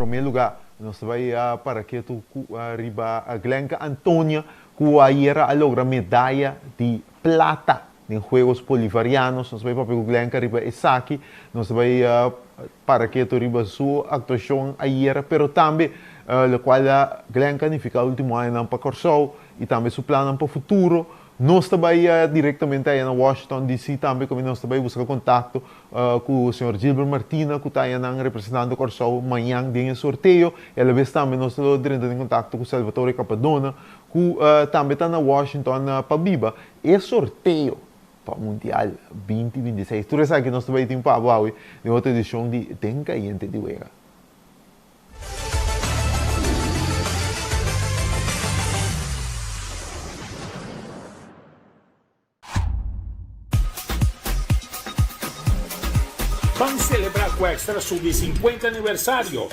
promé lugá. Nos ta bai para ketu ku riba Glenka Antonia ku ayera a logra medaya di plata den Juegos Bolivarianos. Nos ta bai papia ku Glenka riba esaki. Nos ta bai para ketu riba su aktuashon ayera, pero tambe lokual Glenka a nifiká último añanan pa Kòrsou i tambe su plannan pa futuro. Nos ta bai direktamente aya na Washington DC tambe kaminda nos ta bai buska kontakto ku señor Gilbert Martina ku ta ayanan representando Kòrsou mañan den e sorteo i alabes tambe nos ta lo drenta den kontakto ku Salvatore Capadona ku tambe ta na Washington pa biba e sorteo pa Mundial 2026. Tur esaki nos ta bai tin pa abo awe den otro edishon di Den Kayente di Wega. Ban celebra cu Extra su di 50 aniversario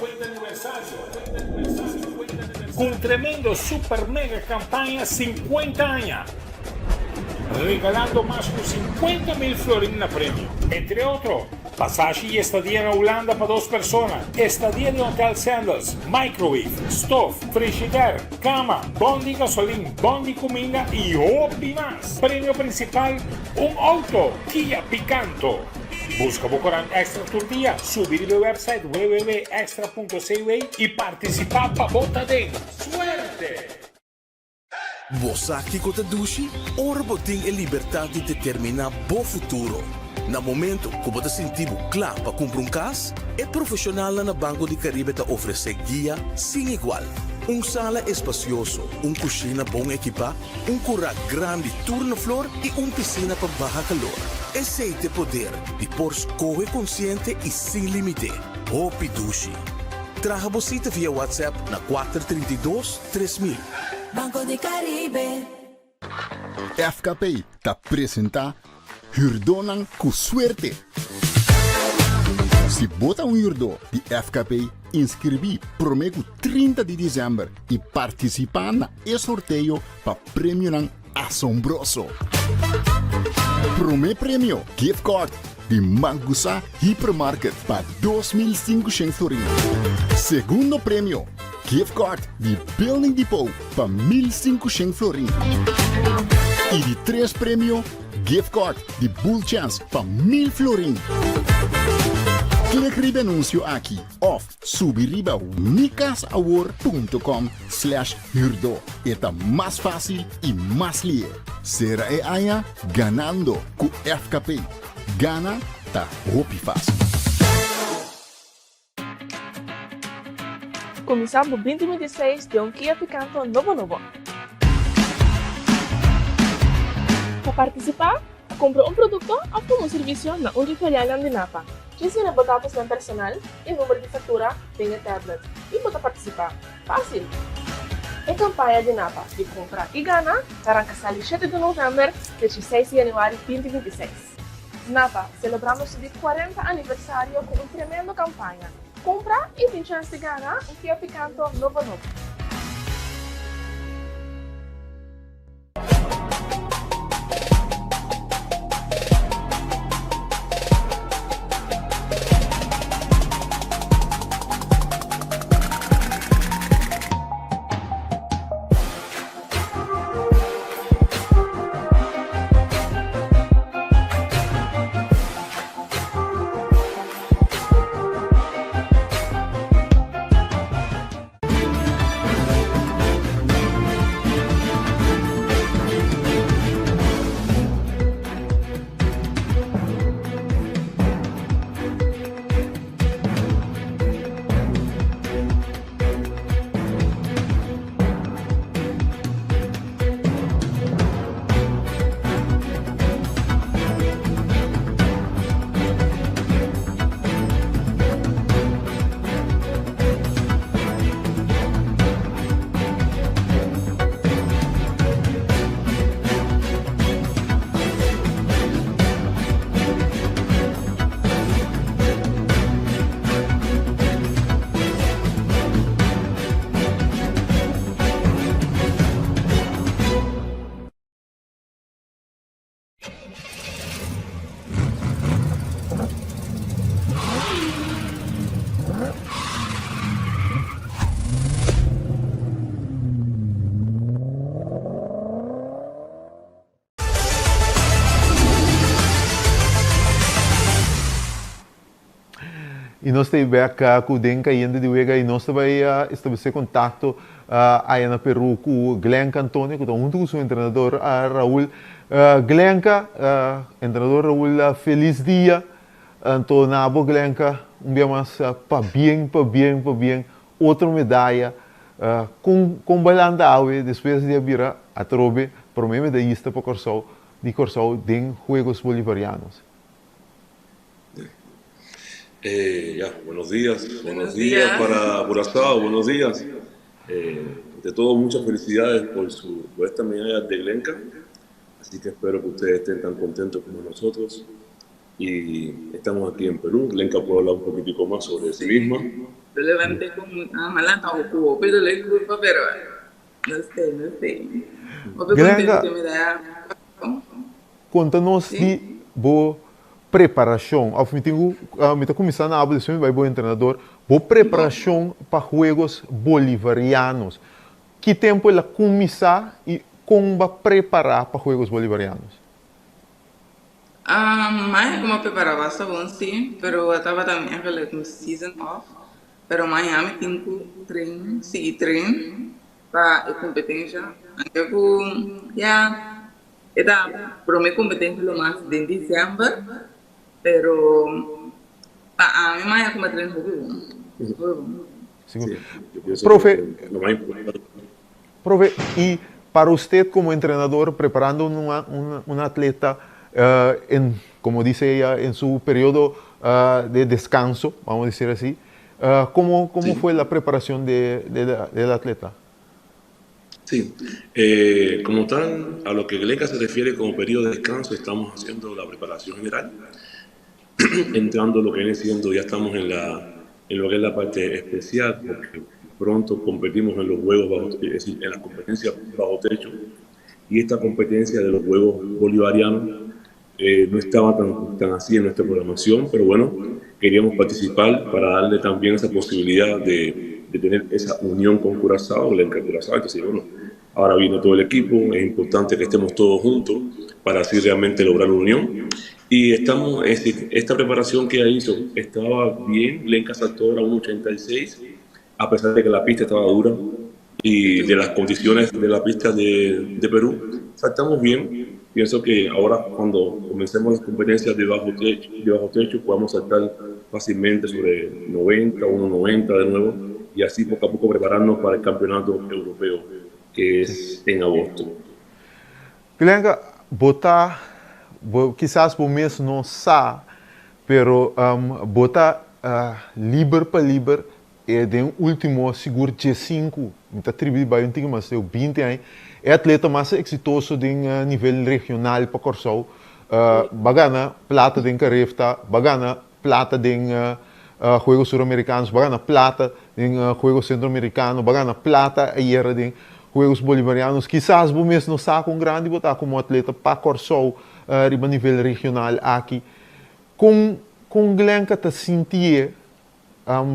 cu un tremendo super mega campaña 50 aña, regalando mas cu 50 mil florin na premio. Entre otro, Pasashi y estadia na Hulanda pa dos persona, estadia den Hotel Sandals, microwave, stof, frishider, cama, bon di gasolin, bon di cuminda y hopi mas. Premio principal, un auto Kia Picanto. Busca bo corant Extra tur dia, subi riba e website www.extra.cw y participa pa bo ta den. Suerte! Bo sa kiko ta dushi? Ora bo tin e libertat di determiná bo futuro. Na momento ku bo ta sinti bo kla pa kumpra un kas, e profeshonalnan na Banco di Caribe ta ofresé guia sin igual. Un sala espasioso, un kushina bon ekipá, un kurá grandi tur na flor i un pisina pa baha kalor. Esei t'e poder di por skohe konsiente i sin límite. Hopi dushi! Traha bo sita via WhatsApp na 432. 3000. Banco di Caribe. FKP ta presenta Hürdónan ku Suerte! Si bo ta un hürdó di FKP, inskribí promé ku 30 di desèmber i partisipá na e sorteo pa premionan asombroso! Promé premio, gift card di Mangusa Hypermarket pa 2500 florin. Segundo premio, gift card di Building Depot pa 1500 florin. I di tres premio, gift card di Bull Chance pa 1000 florin. Klik riba e anuncio aki of subi riba mikasawor.com slash Hürdó, e ta mas fásil i mas lihe. Sera e aña ganando ku FKP. Gana ta hopi fásil. Kuminsá bo 2026 den un Kia Picanto nobo nobo. Pa partisipá, kumpra un produkto òf tuma un servisio na un di filialnan di Napa. Djis yena bo datosnan personal i number di faktura den e tablet i bo ta partisipá. Fásil! E kampaña di Napa di Kumpra i Gana ta ranka sali shete di novèmber te dieseis di yanüari 2026. Napa, selebrando su di kuarenta aniversario ku un tremendo kampaña. Kumpra i tin chèns di gana un Kia Picanto nobo nobo. I nos ta bek ku den Kayente di Wega i nos ta bai establesé kontakto aya na Peru ku Glenka Antonio ku ta huntu ku su entrenador Raul. Glenka, entrenador Raul felis dia. Anto na bo Glenka un bia mas pabien, pabien, pabien otro medaya. Kon kon bai lanta awe despues di a bira atrobe promé medayista pa Kòrsou di Kòrsou den Juegos Bolivarianos? Eh, ya, buenos días, buenos días para Curazao, buenos días. Eh, de todo, muchas felicidades por, su, por esta medalla de Glenka. Así que espero que ustedes estén tan contentos como nosotros. Y estamos aquí en Perú. Glenka puede hablar un poquitico más sobre sí misma. Yo levanté con una malata o cubo, pero le culpa, pero no sé, no sé. Glenka, konta nos di bo preparashon, òf mi tin ku mi ta kuminsá na abo despues mi bai bo entrenador, bo preparashon pa Juegos Bolivarianos. Ki tempu el a kuminsá i kon bo a prepará pa Juegos Bolivarianos? Maña ku mi a prepará basta bon sí, pero tabata mi eigenlijk mi season off, pero maña mi tin ku train, sigui train pa e kompetensha. Anke ku ya. E ta prome competencia lo mas den december, pero pa ami maya cu mi a train hopi bon, hopi bon. Sí, yo pienso Profe, que lo más importante. Profe, y para usted como entrenador preparando una, un, un atleta en, como dice ella, en su periodo de descanso, vamos a decir así, ¿cómo, cómo fue la preparación de, de la, del atleta? Sí, eh, como tal, a lo que Glenka se refiere como periodo de descanso, estamos haciendo la preparación general, entrando lo que viene siendo, ya estamos en, la, en lo que es la parte especial, porque pronto competimos en los juegos bajo, es decir, en las competencias bajo techo, y esta competencia de los Juegos Bolivarianos eh, no estaba tan, tan así en nuestra programación, pero bueno, queríamos participar para darle también esa posibilidad de, de tener esa unión con Curazao, Glenka Curazao. Entonces, bueno, ahora viene todo el equipo, es importante que estemos todos juntos para así realmente lograr la unión. Y estamos, es decir, esta preparación que ella hizo estaba bien, Glenka saltó ahora 1.86, a pesar de que la pista estaba dura y de las condiciones de la pista de, de Perú, saltamos bien. Pienso que ahora cuando comencemos las competencias de bajo techo, de bajo techo podamos saltar fácilmente sobre 90, 1.90 de nuevo y así poco a poco prepararnos para el campeonato europeo que es en agosto. Glenka, bo ta, bo, kisas bo mes no sa, pero bo ta liber pa liber e den ultimo sigur diesinku, mi ta tribi di bai un tiki mas leu, binti aña, e atleta mas eksitoso den nivel regional pa Kòrsou. Bo a gana plata den Carifta, bo a gana plata den Juegos Suramericanos, bo a gana plata den Juegos Centroamericano, bo a gana plata ayera den Juegos Bolivarianos. Kisas bo mes no sa kon grandi bo ta komo atleta pa Kòrsou riba nivel regional aki. Kon kon Glenka ta sintié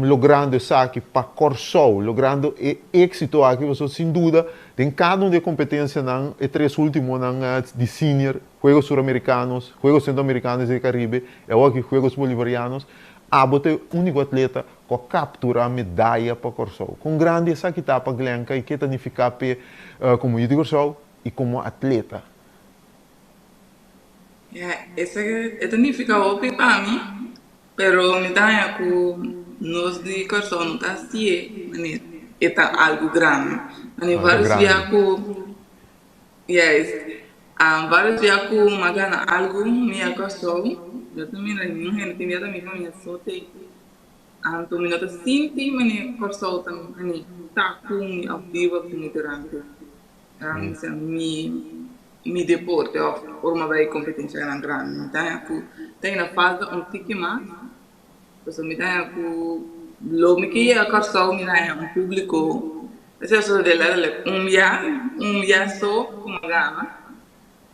logrando esaki pa Kòrsou, logrando e éksito aki, pasobra sin duda den kada un di e kompetensianan, e tres últimonan di senior, Juegos Suramericanos, Juegos Centroamericanos y del Caribe, i awor aki Juegos Bolivarianos, abo ta e úniko atleta ku a kapturá medaya pa Kòrsou. Kon grandi esaki ta pa Glenka i ke ta nifiká p'e komo yu di Kòrsou i komo atleta? Ya, esaki e ta nifiká hopi pa mi. Pero mi ta haña ku nos di Kòrsou no ta hasié manera e ta algu grandi. Mane vários bia ku yes, vários bia ku mi a gana algu mi a Kòrsou, mi no ta mira niun hende, tin bia ta mi famia so te. Anto mi no ta sinti manera Kòrsou ta mane ta ku mi òf biba ku mi durante mi mi deporte of ora mi a bai competencianan grandi mi ta haña cu ta hina falta un tiki mas pasobra mi ta haña cu lo mi ke yega Kòrsou mi ta haña un publico esei a sosode letterlijk un bia un bia so cu mi a gana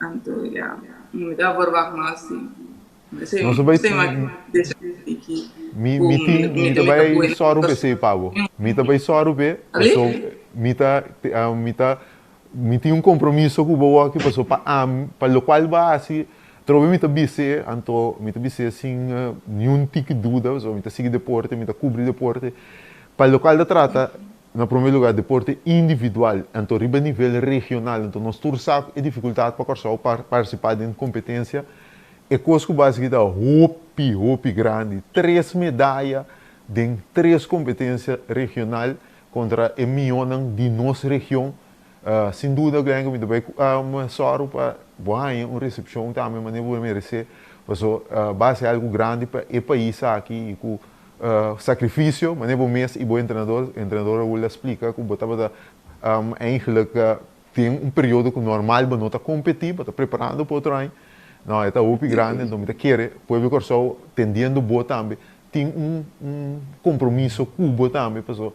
anto ya mi ta verwacht mas si esei Nos a bai esei mi a deja tiki mi cu mi tin mi mi ta ta mi ta bai buena sòru p'esei pa bo mi ta bai sòru p'e paso mi ta mi ta Mi tin un compromiso cu bo aki pasobra pa ami, pa locual bo a haci. Trobe mi ta bis'é, anto mi ta bis'é sin niun tiki duda, pasobra mi ta sigui deporte, mi ta kubri deporte. Pa lokual ta trata, na promé lugá, deporte individual, anto riba nivel regional, anto nos tur sa e difikultat pa Kòrsou pa partisipá den kompetensia. E kos ku basi ta hopi, hopi grandi, tres medaya den tres kompetensia regional kontra e mihónan di nos region. Sin duda Glenn mi ta bai sòru pa bo haña un resepshon tambe manera bo meresé paso base algu grandi pa e pais aki i ku sakrifisio manera bo mes i bo entrenador, entrenador Raul a splika ku bo tabata eigenlijk den un periodo ku normal bo no ta kompetí bo ta preparando pa otro aña no e ta hopi grandi enton mi ta kere pueblo di Kòrsou tendiendo bo tambe tin un un compromiso cu bo tambe paso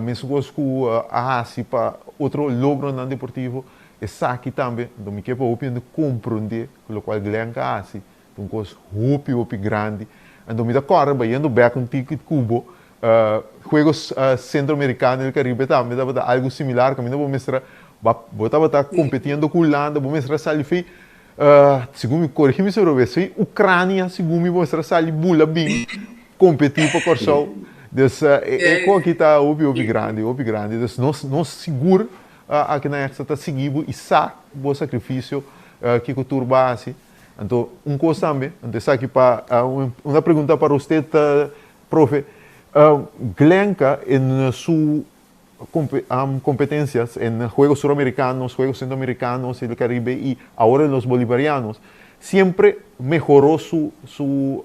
mescos cu a haci pa otro logronan deportivo esaki tambe enton mi ke pa hopi hende comprende cu locual Glenn ka haci ta un cos hopi hopi grandi enton mi ta corda bayendo bek un tiki cu bo Juegos Centroamericano del Caribe tambe tabata algo similar caminda bo mester a bo tabata competiendo cu Hulanda bo mester a sali fey Segun mi, korigi mi si robes, si Ucrania segun mi mester a sali bula bin competi pa Kòrsou. Dus e ko aki ta hopi hopi grandi, hopi grandi. Dus nos nos sigur aki na Extra ta sigui bo i sa bo sacrificio kiko tur bo a hasi. Anto un kos tambe, anto esaki pa una pregunta para usted profe, Glenka en su competencias en Juegos Suramericanos, Juegos Centroamericanos y del Caribe y ahora en los Bolivarianos, siempre mejoró su, su,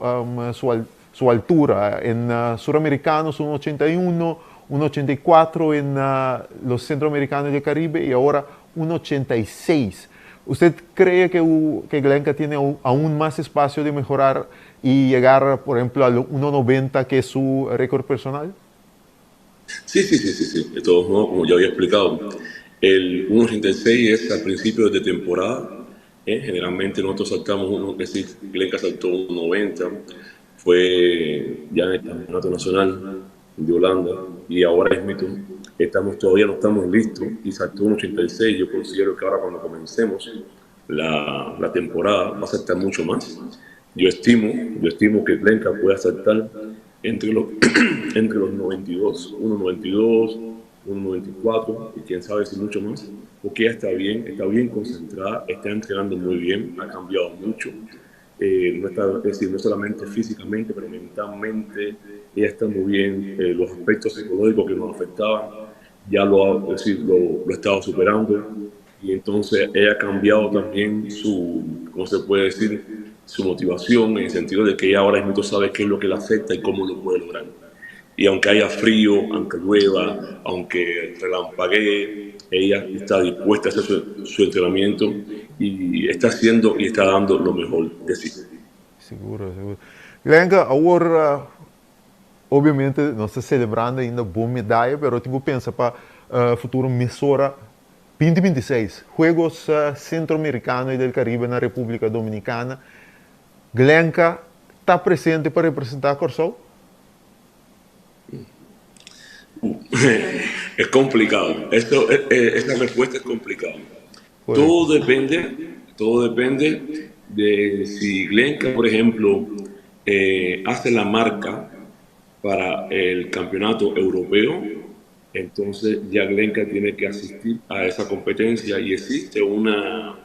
su, su altura. En Suramericanos 1,81, 1,84 en los Centroamericanos y del Caribe y ahora 1,86. ¿Usted cree que, que Glenka tiene aún más espacio de mejorar y llegar, por ejemplo, al 1,90 que es su récord personal? Sí. De todos modos, como ya había explicado, el 1.86 es al principio de temporada. ¿Eh? Generalmente nosotros saltamos, uno, es decir, Glenka saltó 1.90, fue ya en el Campeonato Nacional de Holanda y ahora es mito, estamos, todavía no estamos listos y saltó 1.86. Yo considero que ahora cuando comencemos la temporada va a saltar mucho más. Yo estimo que Glenka pueda saltar entre los 92, 1.92, 1.94 y quién sabe si mucho más, porque ella está bien concentrada, está entrenando muy bien, ha cambiado mucho. No está, es decir, no solamente físicamente, pero mentalmente, ella está muy bien. Los aspectos psicológicos que nos afectaban, ya lo ha, es decir, lo ha estado superando. Y entonces ella ha cambiado también su, ¿cómo se puede decir? Su motivación en el sentido de que ella ahora mismo sabe qué es lo que le afecta y cómo lo puede lograr. Y aunque haya frío, aunque llueva, aunque relampaguee, ella está dispuesta a hacer su entrenamiento y está haciendo y está dando lo mejor de sí. Sigur, sigur. Glenka, awor, obviamente, nos ta selebrando ainda bo medaya, pero tin ku pensa pa futuro mesora 2026, Juegos Centroamericano y del Caribe na Repúblika Dominikana. Glenka ta presente pa representá Kòrsou? Es complicado. Esa respuesta es complicada. Todo depende de si Glenka, por ejemplo, hace la marca para el campeonato europeo, entonces ya Glenka tiene que asistir a esa competencia y existe una,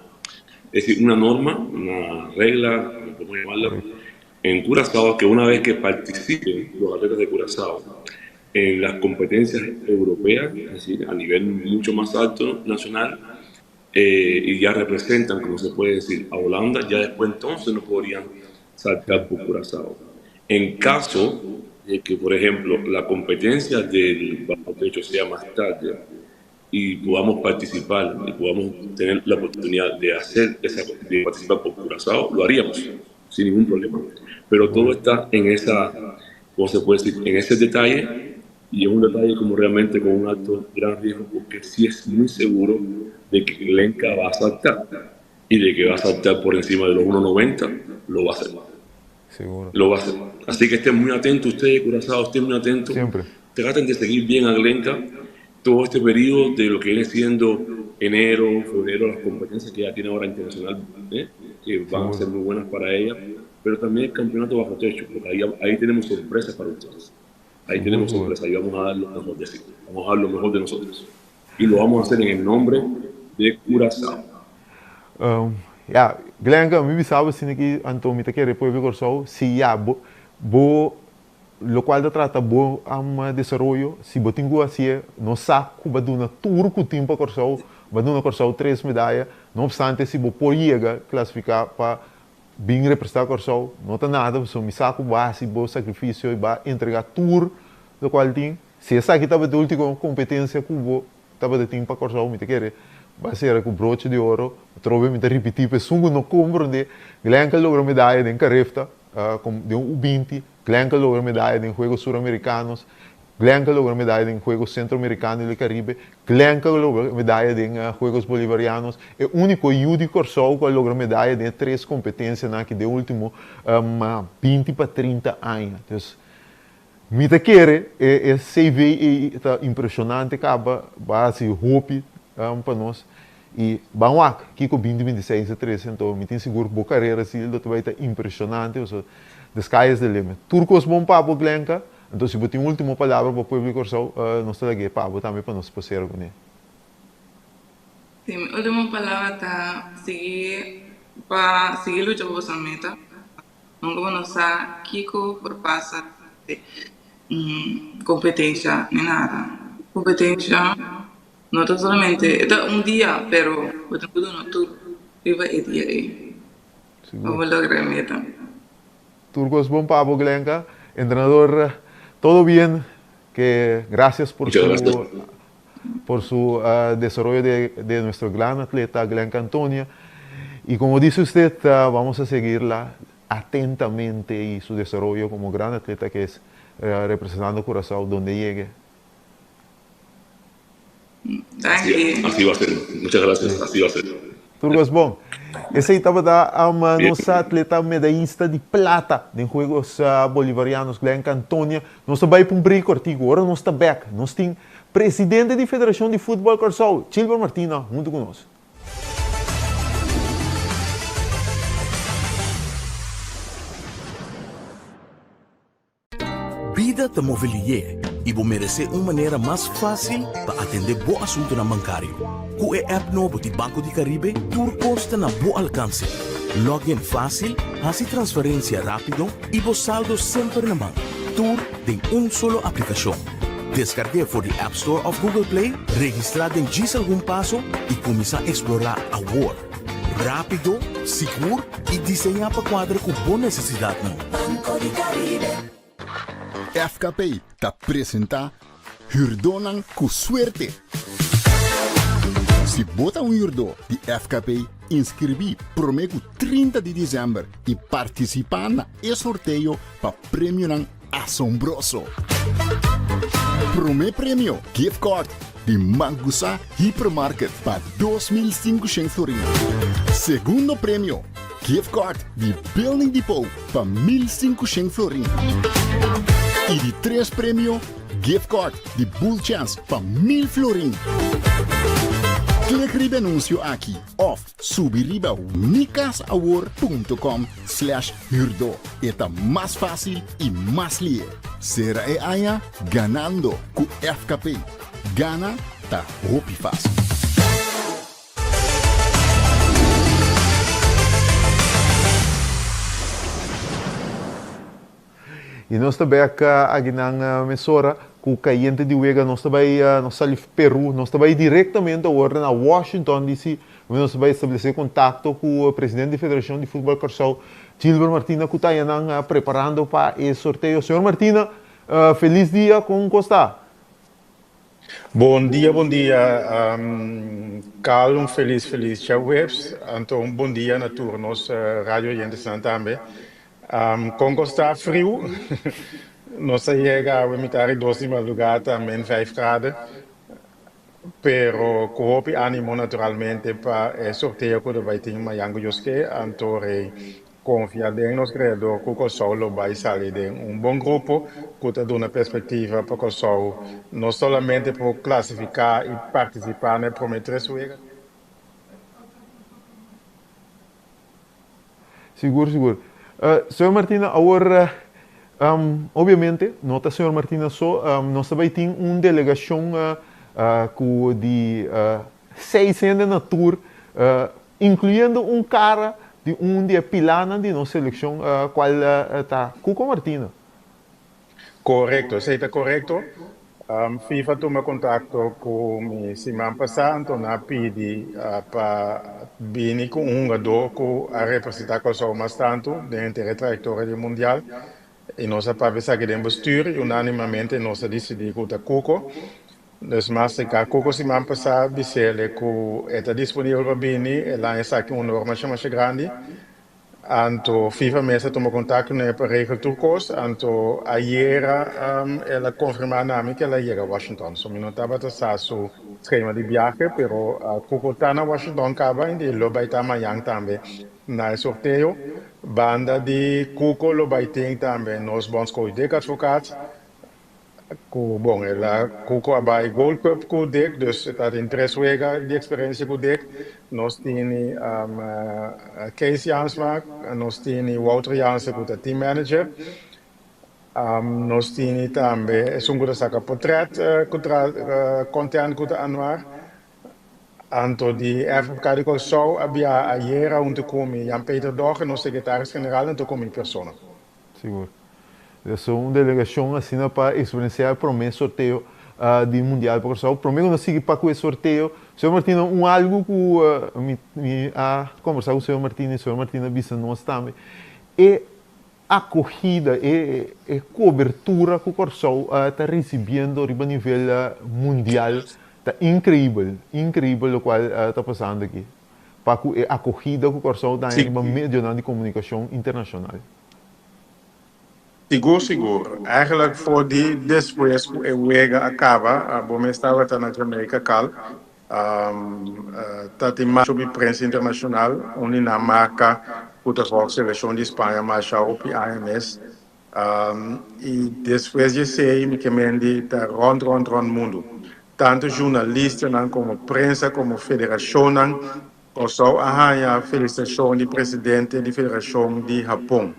es decir, una norma, una regla, como llamarla, en Curazao, que una vez que participen los atletas de Curazao en las competencias europeas, es decir, a nivel mucho más alto nacional, y ya representan, como se puede decir, a Holanda, ya después entonces no podrían saltar por Curazao. En caso de que, por ejemplo, la competencia del bajo techo sea más tarde y podamos participar y podamos tener la oportunidad de participar por Curazao, lo haríamos sin ningún problema. Pero todo está en esa, ¿cómo se puede decir? En ese detalle y es un detalle como realmente con un alto gran riesgo porque sí es muy seguro de que Glenka va a saltar y de que va a saltar por encima de los 1.90, lo va a hacer. Seguro. Lo va a hacer. Así que estén muy atentos ustedes, Curazao, estén muy atentos. Siempre. Traten de seguir bien a Glenka todo este periodo de lo que viene siendo enero, febrero, las competencias que ya tiene ahora internacional, ¿eh? que van a ser muy buenas para ella, pero también el campeonato bajo techo, porque ahí, ahí tenemos sorpresas para ustedes. Ahí tenemos sorpresas y vamos a dar lo mejor de sí, vamos a dar lo mejor de nosotros. Y lo vamos a hacer en el nombre de Curazao. Ya, Glenka, mi bisa bo asina aki, anto mi ta kere pueblo di Kòrsou, si ya bo, bo, lokual ta trata bo desaroyo, si bo tin ku hasié, nos sa ku bo a duna tur ku tin pa Kòrsou, bo a duna Kòrsou tres medaya, no opstante si bo por yega klasifiká pa bin representá Kòrsou, no ta nada, pasobra mi sa ku bo a hasi bo sakrifisio i bo a entregá tur lokual tin, si esaki tabata e último kompetensia ku bo Tabata tin pa Kòrsou, mi ta kere bai sera ku broche di oro. Atrobe mi ta ripití pa esun ku no komprondé, Glenka logra medaya den Carifta, den U 20, Glenka logra medaya den Juegos Suramericanos, Glenka logra medaya den Juegos Centroamericano y del Caribe, Glenka logra medaya den Juegos Bolivarianos. E úniko yu di Kòrsou ku a logra medaya den e tres kompetensianan aki den último 20 pa 30 aña. Dus, Mi ta kere e CV ei ta impresionante kaba ba hasi hopi pa nos y ban wak kiko 2026 ta trece anto mi tin sigur bo carera si lo ta bay ta impresionante pasobra the sky is the limit. Tur cos bon pa bo Glenka anto si bo tin ultimo palabra pa pueblo di Corsou nos ta lag'e pa bo tambe pa nos por sera cune. Si mi ultimo palabra ta sigui pa sigui lucha pa boso meta. Nunka bo no sa kiko por pasa den un kompetensha ni nada. Kompetensha no ta solamente, e ta un dia, pero bo tin ku duna tur riba e dia ei pa bo logra e meta. Tur kos bon pa bo Glenka. Entrenador todo bien que gracias por su por su desaroyo de de nuestro gran atleta Glenka Antonia y como dice usted vamos a seguirla atentamente y su desaroyo como gran atleta que es representando Curaçao donde llegue. Así, así va a ser. Muchas gracias. Así va a ser. Tur kos bon. Esei tabata nos atleta medayista di plata den Juegos Bolivarianos, Glenka Antonia. Nos ta bai pa un break kortiku. Ora nos ta bek, nos tin presidente di Federashon di Futbòl Kòrsou, Chilber Martina, huntu ku nos. Bida ta move lié i bo meresé un manera mas fásil pa atendé bo asuntunan bankario. Ku e app nobo di Banco di Caribe tur kos ta na bo alkanse. Log in fásil, hasi transferensia rápido i bo saldo semper na man. Tur den un solo aplikashon. Deskarg'é for di App Store òf Google Play, registrá den djis algun paso i kuminsá eksplorá awor. Rápido, sigur i diseñá pa kuadra ku bo nesesidatnan. Banco di Caribe. FKP ta presentá Hürdónan ku Suerte! Si bo ta un hürdó di FKP, inskribí promé ku 30 di desèmber i partisipá na e sorteo pa premionan asombroso! Promé premio, gift card di Mangusa Hypermarket pa 2500 florin. Segundo premio, gift card di Building Depot pa 1500 florin. I di tres premio, gift card di Bull Chance pa 1000 florin. Klik riba e anuncio aki of subi riba mikasawor.com slash huurdo. E ta mas fácil i mas lihe. Sera e aña ganando ku FKP. Gana ta hopi fácil. I nos ta bek akinan mesora ku kayente di wega. Nos ta bai, nos sali Peru, nos ta bai direktamente awor na Washington DC. Nos ta bai establesé kontakto ku presidente di Federashon di Futbòl Kòrsou, Gilbert Martina, ku ta ayanan preparando pa e sorteo. Señor Martina, felis dia, kon kos ta? Bon dia, bon dia, Carl, un felis felis djaweps, anto un bon dia na tur nos radio oyentesnan tambe. Kon kos ta friu, nos a yega awe mitad di dos di madrugada ta min vijf graden, pero ku hopi animo naturalmente pa e sorteo ku ta bai tin mayan ku Dios ke, anto rei Konfia den nos Kreador ku Kòrsou lo bai sali den un bon grupo ku ta duna perspektiva pa Kòrsou no solamente por klasifiká i partisipá na e promé tres wega. Sigur, sigur. Señor Martina, awor obviamente no ta señor Martina so, nos ta bay tin un delegacion cu di seis hende na tur, incluyendo un cara di un di e pilanan di nos seleccion, cual ta Cuco Martina. Korekto, esei ta korekto. FIFA tuma kontakto ku mi siman pasá, anto nan a pidi pa bini ku un hungadó ku a representá Kòrsou mas tantu den henter e trayektoria di Mundial. I nos a papia esaki den bestür i unánimamente nos a disidí ku ta Cuco. Dus mas serka Cuco siman pasá bis'el ku e ta disponibel pa bini, el a haña esaki un honor masha masha grandi. Anto FIFA mes a tuma kontakto n'e pa regel tur kos, anto ayera el a konfirmá na mi ku el a yega Washington. So mi no tabata sa su skema di biahe, pero Cuco ta na Washington kaba i lo bai ta mañan tambe na e sorteo. Banda di Cuco lo bai tin tambe nos bondscoach Dick Advocaat. Ku bon el a Cuco a bai Gold Cup ku Dick, dus e ta tin tres wega di eksperensia ku Dick. Nos tini Kees Jansma, nos tini Wouter Jansen ku ta team manager. Nos tini tambe esun ku ta saka potret ku tra content ku ta Anwar. Anto di FFK di Kòrsou a biaha ayera huntu ku mi Jan Peter Dogge, nos sekretaris general, anto ku mi persona. Sigur. Eso un delegacion asina pa experiencia e prome sorteo di Mundial pa Curaçao. Prome cu nos sigui pa cu e sorteo, señor Martina, un algo cu mi mi a conversa cu señor Martina y señor Martina a bisa nos tambe, e acogida, e e cobertura cu Curaçao ta ricibiendo riba nivel mundial ta increibel, increibel locual ta pasando aki. Pa cu e acogida cu Curaçao ta haña riba medionan di comunicacion internacional. Sigur sigur. Eigenlijk for di despues ku e wega a kaba, bo mes tabata na Jamaica kal, ta tin masha hopi prensa internashonal, un di nan marka ku ta volg selekshon di Spaña masha hopi aña mes. I despues di esei mi ke mendi ta rònt rònt rònt mundu. Tantu journalistanan komo prensa komo federashonnan Kòrsou a haña felisitashon di presidente di Federashon di Hapon,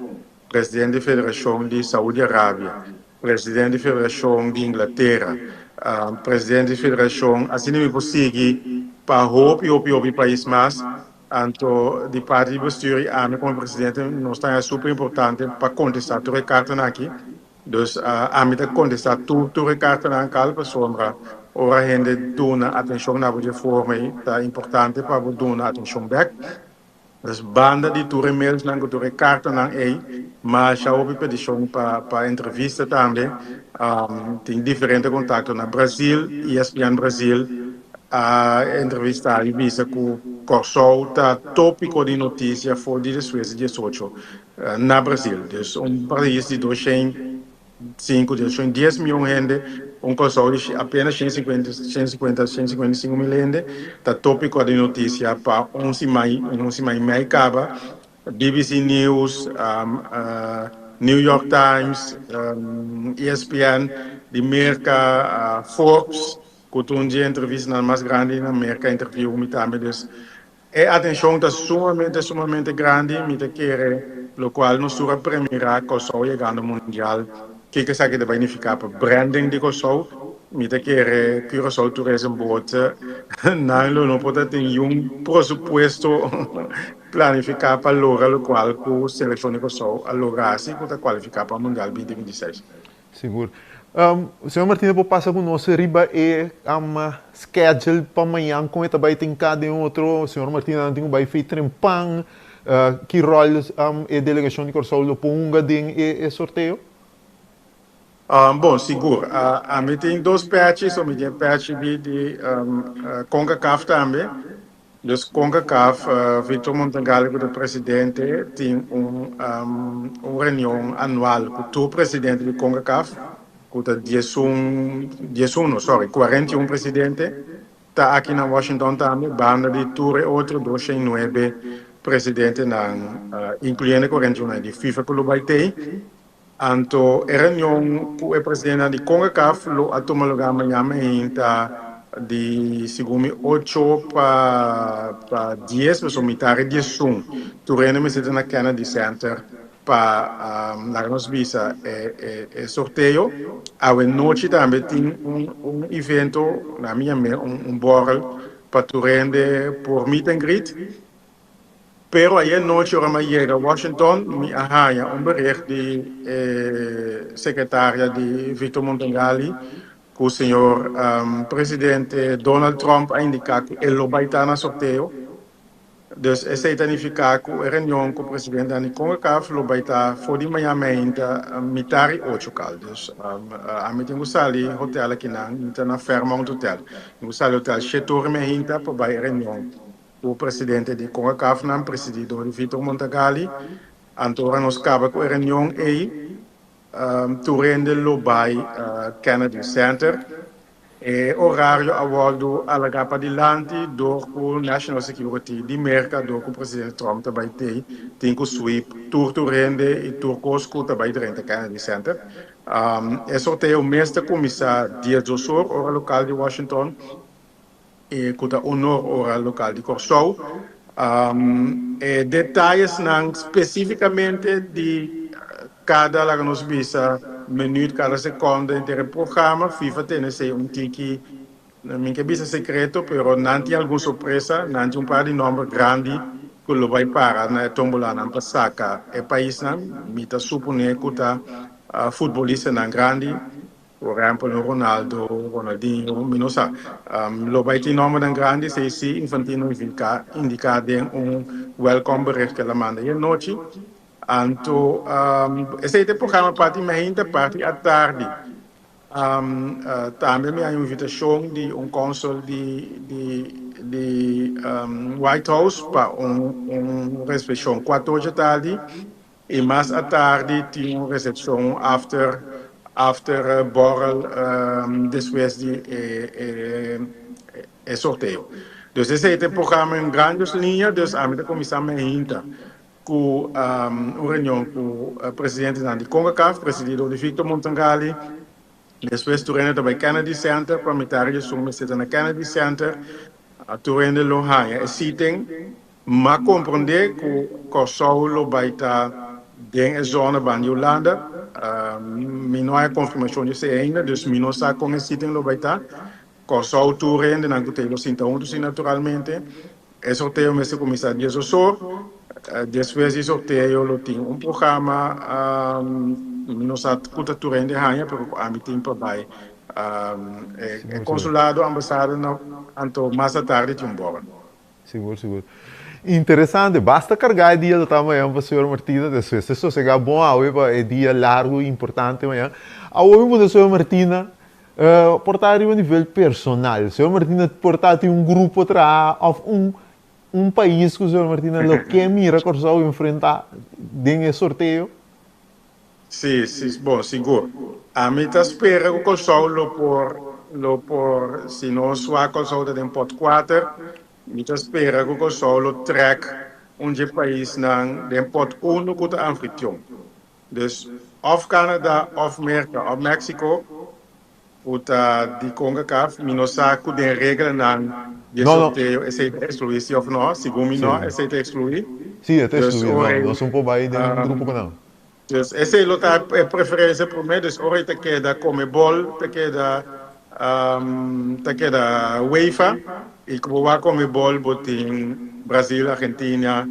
presidente di Federashon di Saudi Arabia, presidente di Federashon di Inglatera, presidente di Federashon, asina mi por sigui pa hopi hopi hopi pais mas. Anto di parti di bestuur i ami komo presidente nos ta haña super importante pa kontestá tur e kartanan aki. Dus ami ta kontestá tur tur e kartanan kal pasobra ora hende duna atenshon na bo dje forma ei ta importante pa bo duna atenshon bèk. Dus banda di tur e mailsnan ku tur e kartanan ei masha hopi petishon pa pa entrevista tambe. Tin diferente kontakto na Brazil, ESPN Brazil a entrevistá i bisa ku Kòrsou ta tópiko di notisia for di despues di diesocho Na Brasil, dus un pais di 205, 210 mion hende, un Kòrsou di apenas 150, 150, 155 mil hende, ta tópiko di notisia pa un siman, un siman i mei kaba. BBC News, New York Times, ESPN di Merka, Forbes, ku ta un di e entrevistanan mas grandi na Merka, interviu ku mi tambe. Dus E atencion ta sumamente sumamente grandi, mi ta kere locual nos tur a premira Kòrsou yegando mundial, kiko esaki ta bay nifica pa branding di Kòrsou, mi ta kere Curaçao Tourism Board nan lo no por ta tin yun presupuesto planifica pa logra locual cu seleccion di Kòrsou a logra haci cu ta cualifica pa mundial 2026. Sigur. Señor Martina por pasa ku nos riba e schedule pa mañan kon e ta bai tin kada den otro. Señor Martina nan tin ku bai fei trempan. Ki ròl e delegashon di Kòrsou lo por hunga den e sorteo? Bon, sigur. Ami tin dos pèchi, so mi tin e pèchi di Concacaf tambe. Dus Concacaf, Victor Montangali ku ta presidente tin un un reunion anual ku tur presidente di Concacaf ku ta diesun diesuno sorry kuarenta i un presidente ta aki na Washington tambe banda di tur e otro 209 presidentenan inkluyendo 41 di FIFA ku lo bai tei. Anto e reunion ku e presidentenan di Concacaf lo a tuma lugar mañana mainta. Di segun mi ocho pa pa dies pasobra mitar e 11 tur hende mester ta na Kennedy Center pa laga nos bisa e e e sorteo. Awe nochi tambe tin un un evento na mi yam'é un un borrel pa tur hende por meet and greet. Pero ayer nochi ora mi a yega Washington mi a haña un bericht di e secretaria di Victor Montangali ku señor presidente Donald Trump a indiká ku e lo bai ta na sorteo. Dus esei ta nifiká ku e reunion ku presidentenan di Concacaf lo bai ta for di mañan meinta mitar i ocho kal. Dus ami tin ku sali hotel akinan, mi ta na Fairmont Hotel, tin ku sali hotel shete ora meinta pa bai e reunion ku presidente di Concacafnan presidí dor di Victor Montagali. Anto ora nos kaba ku e reunion ei, Tur hende lo bai Kennedy Center. E orario a wòrdu alargá padilanti dor ku National Security di Merka, dor ku Presidente Trump ta bai tei, tin ku sweep tur tur hende i tur kos ku ta bai drenta Kennedy Center. E sorteo mes ta kuminsá 12 or, ora lokal di Washington. E ku ta honor ora lokal di Kòrsou. E detayesnan spesífikamente di kada, laga nos bisa, minüt, kada sekònde henter e programa, FIFA tene esei un tiki, mi ke bisa sekreto, pero nan tin algun sorpresa, nan tin un par di nòmber grandi ku lo bai para na e tombolanan pa saka e paisnan. Mi ta suponé ku ta futbolistanan grandi. Por ehempel un Ronaldo, Ronaldinho, mi no sa. Lo bay tin nombernan grandi, esey si Infantino indica den un welcome bericht cu el a manda ayer nochi. Anto esey ta e programa parti mainta, parti atardi. Tambe mi a un invitacion di un consul di di White House pa un recepcion cuatro ocho tardi. I mas atardi tin un recepcion after after borrel despues di e e sorteo. Dus esey ta e programa en grandes liña, dus ami ta cuminsa mainta cu un reunion cu presidentenan di Concacaf, presidi door di Victor Montangali. Despues tur hende ta bay Kennedy Center, pa mitar di esun mester ta na Kennedy Center. Tur hende lo haña e seating. M'a komprondé ku Kòrsou lo bai ta den e zona ban di Hulanda. Mi no haña konfirmashon di esei ainda, dus mi no sa kon e seating lo bai ta. Kòrsou tur hendenan ku ta lo sinta huntu si naturalmente. E sorteo mester kuminsá 12 or. Despues di sorteo lo tin un programa, mi no sa ku ta tur hende haña, pero ku ami tin pa bai e konsulado, ambasada, anto mas atardi tin un borrel. Sigur, sigur. Interesante. Basta carga e dia lo ta mañan pa señor Martina. Despues te sosega bon awe pa e dia largo y importante mañan. Awo mi puntra señor Martina, por ta riba nivel personal. Señor Martina por ta tin un grupo traha of un un pais cu señor Martina lo ke mira Corsou enfrenta den e sorteo? Sí, sí, bon, sigur. Ami ta spera ku Kòrsou lo por, lo por, si nos wak Kòrsou ta den pòt kuater, mi ta spera ku Kòrsou lo trèk un dje paisnan den pòt unu ku ta anfitrion. Dus, òf Canada, òf Merka, òf Mexico, Ku ta di Concacaf, mi no sa ku den reglanan di e sorteo esei ta ekskluí si òf no. Segun mi no, esei ta ekskluí. Sí, e ta ekskluí. No, nos un por bai den un grupo ku nan. Dus esei lo ta e preferensia promé. Dus ora ei ta keda Comebol, ta keda ta keda UEFA i ku bo wak Comebol bo tin Brasil, Argentina,